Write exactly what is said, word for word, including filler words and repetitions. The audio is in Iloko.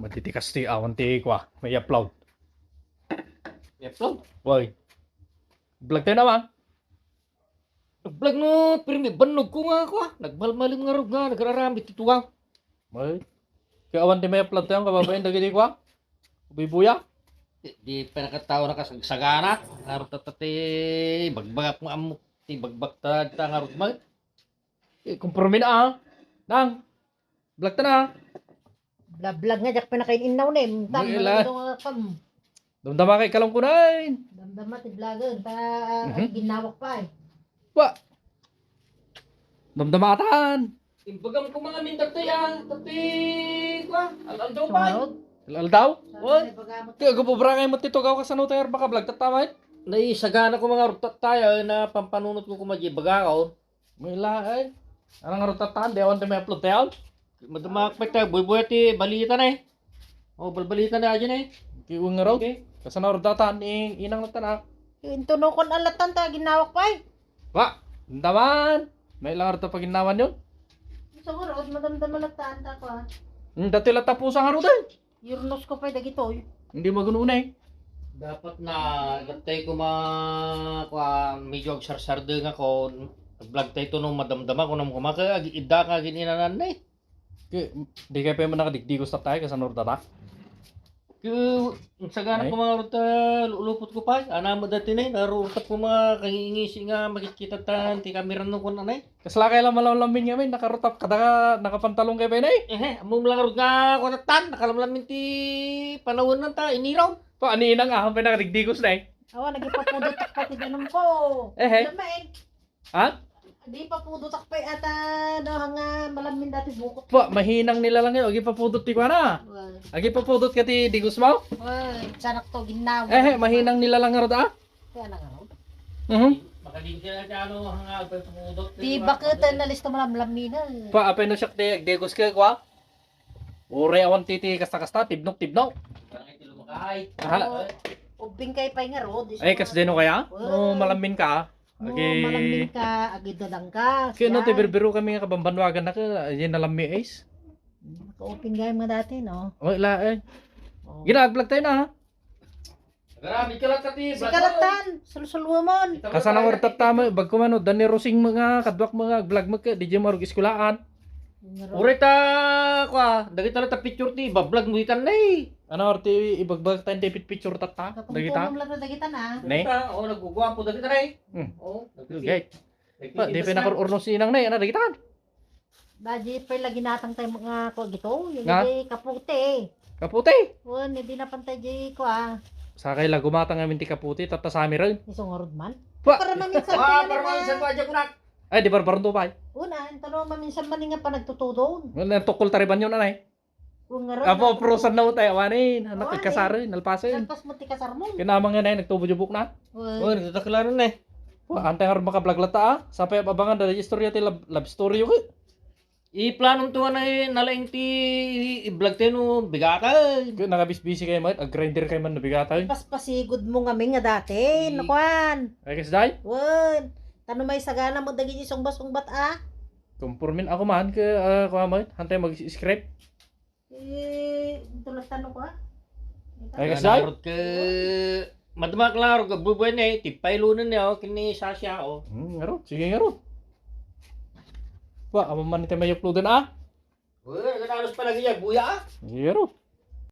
Matitikas ti awan ti kua, may upload. May upload? Way. Vlog tayo naman. Vlog no, pirmi bannog ko nga kua. Nagmalmalim nga rog nga, nagraramit ti tugaw. Way. Kaya awan ti may upload tayo, kababayan, dagiti kua. Buy-buya. Di, di pa nakatao nakasagsagana. Nga rog tatati, bagbagak mo amok. Ti bagbag ta, ta nga rog mag. Eh, kumporme na, ah. Nang, vlog ta na. Blablag nga, diak pinakain-innaw ni. Tam, May ila. Ano nga kam? Damdama kay kalong kunay. Damdama ti vlogan, ta, Mhm. Ginawak pa eh. Wa. Damdama atan. Imbagam ko mga mindat to ya, tapi, kwa, al-aldaw pa. Sunod. Al-aldaw? Sana What? May bagamot. Kaya gububra kayo mo tito, gaw kasano tayo, baka vlog, tatamay? Naisagana ko mga rutat tayo, na pampanunot ko kumadya, baga ka, oh. May lahay. Anong nga rutat tahan? Di awan tayo may upload tayo? Madumak pa tayo, buy-buya ti balita na eh. Oh, balbalita na dyan eh. Kiwang nga raw. Okay. Kasano nga rutat tahan? Ing-, inang na tanak. Intunokon alatan ta, ginawak pa eh. Wa, daman. May lang rutat pag ginawan yun. Gusto ko raw, madamdam alatan ta ko ah. Hmm, dati lang tapusan nga rutat. Yurnos ko pay dagitoy. Hindi magununay. Dapat na gatay kuma, kwa, medyo agsarsardeng ako. Vlog tayo to no madamdama ko nang kumaka, ag-, idda ka gininanan na eh. Ke, di kayo pa yung nakadigdigos na tayo, kasano ruta ta? Ke, sagana Ay. Ko mga ruta, lulupot ko pa, ana mo dati na eh, narurutap ko mga kangingisi nga makikita tan, ti kameran no kun anay. Kasla kayo lang malawlamin nga, men. Nakarutap ka, naka-, nakapantalong kayo pa yun, eh. Ehe, ammo lang rod nga kunatan, nakalamlamin ti panawen nan ta, iniraw. Pa, ani inang ahang pa nakadigdigos na, eh. Awa, nagipapudot ak pati ganun ko. Ehe. Alam mo, eh. Ha? Di papudot ak pa, eh, ata, daw, nga malamin dati bukot. Pa, mahinang nila lang yun. Agipapudot ti kuana. Well. Agipapudot ka ti digos mo? Well, sanak to, ginawa. Ehe, mahinang nila lang nga rod, ah. Kaya na nga, no? Mhm. Makadingkil na siya, ano, nga, pagpangudot, Di diba? Bakit na listo mo lang, lamina. Pa, apay no siya, di, di gusto ko, ah. Ure awan titi, kasta-kasta, tibnok, tibnok. Barangay ti lumakay. Aha. Ubing kay pay nga road, Ay, kas deno kaya? Wow. No, malamin ka, ah. No, agi malamin ka, agi dadang ka. Kaya no, yan. Ti birbiro kami nga kabambanwagan na ka, yan na lammi, Ace. Naka-open gayam nga dati, no? Wala, eh. Oh. Gina-vlog tayo na, ha? Grabe ka lang, Kati. Si Kalatan, sulsulwamon. Kasana nga ortat tama, bag ko man, o, Danny Rosing mga, kadwak mga, vlog mo ka, di dyan marog iskulaan. Uray ta, kwa, dagita lang ta picture ti, iba-vlog mo itan na eh. Ano, orti, ibagbag tayo ti picture tatta? Dagita? Kapuntunan lang na dagita na. Ne? Dagita, o, nagguguwapo dagita na eh. Hmm. O, Okay. Pa, di nagpipintas na. Pinakur-urno sinang na eh, ano, dagita? Baji pa lagi natang tayo mga kua gito, yung Nga? Di kaputi eh. Kaputi? Wan, hindi na pantay di kua. Sakay la gumatang amin ti kaputi, tatta sami rin. Isong arod man. Wa! Para maminsan Wa, pa para naman maminsan na. Pa, adya kunak. Ay, di barbaron to, pay. Una, ito no, maminsan man nga pa nagtutudon. Wala, tukol tariban yun, anay. Wan nga rin, Apo, nagtutudon. Prusan na utay, awanin. Anak, Awanin. Kasarin, nalpasin. Nalpas mo ti kasar mo. Kinamang nga na, nagtubo-jubok na. Wan. Wan, nagtataklaran na eh. Wa, antay nga rin makablog lata, ah. Sapay abangan, dali istorya ti love, love story yun, eh. Iplanom to nga na, nalaing ti i-vlog tayo no bigatan. Kaya nakabisbisi kayo man, ag-grinder kayo man no bigatan. Paspasigod mo nga mi nga dati, Di- nakuan. Ay, kasi dahil? Wan. Tano may sagana mo dagiti sungba-sungbat, ah. Kumpormin ako man, ka, ah, kuha man, hantay mag-script. Eh, tulad tano ko, ah. Ay, kasi dahil? Narot ka, Madama klaro, gabubuan niya, eh, ti pailonan niya, oh, kini Sasha, oh. Hmm, ngaro. Sige, ngaro. Wa, aman man iti may uploadan, ah. Uy, nagananos pa lagi niya, buya, ah. Sige, ngaro.